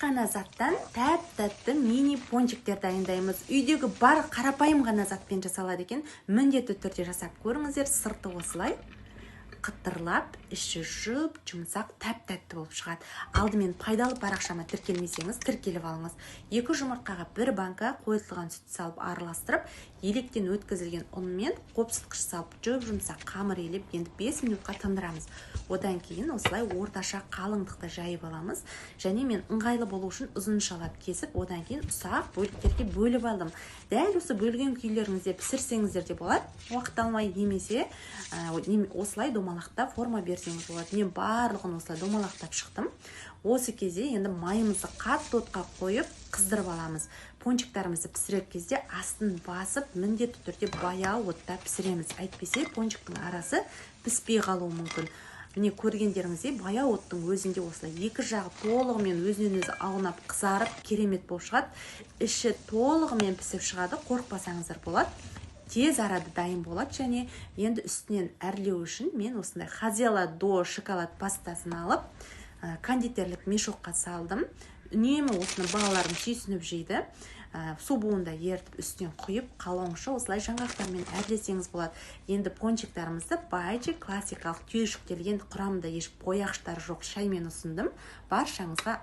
Ғана заттан тәп-тәтті мини пончиктер дайындаймыз. Үйдегі бар қарапайым ғана затпен жасалады екен. Міндетті түрде жасап көріңіздер. Сырты осылай қытырлап, іші жұп жұмсақ, тәп тәтті болып шығады. Алдымен пайдалы парақшама тіркелмесеңіз, тіркеліп алыңыз. 2 жұмыртқаға 1 банка қойытылған сүт салып, араластырып, електен өткізілген ұнмен қопсытқыш салып, жұп жұмсақ қамыр илеп, енді 5 минутқа тындырамыз. Одан кейін осылай орташа қалыңдықта жайып аламыз. Және мен ыңғайлы болу үшін ұзыншалап кесіп, одан кейін ұсақ бөліктерге бөліп алдым. Дәл осы бөлген күйлеріңізде пісірсеңіздер де болады, уақыт алмай, немесе осылай домалақтап форма берсеңіз болады. Мен барлығын осылай домалақтап шықтым. Осы кезде енді майымызды қатты отқа қойып, қыздырып аламыз. Пончиктарымызды пісірер кезде астын басып, міндетті түрде баяу отта пісіреміз, әйтпесе пончиктің арасы піспей қалуы мүмкін. Міне, көргендеріңіздей, баяу оттың өзінде осылай екі жағы толығымен өзінен өзі аунап, қызарып, керемет болып шығады. Іші толығымен пісіп шығады, қорықпасаңыздар болады, тез арада дайын болады. Және енді үстінен әрлеу үшін мен осындай Хазела до шоколад пастасын алып, кондитерлік мешокқа салдым. Үнемі осыны балаларым сүйсініп жейді. Су буында ерітіп, үстінен құйып, қалауыңызша осылай жаңғақтармен әрлесеңіз болады. Енді пончиктарымызды Байчик классикалық түйіршіктелген, құрамында еш бояғыштар жоқ шаймен ұсындым баршаңызға.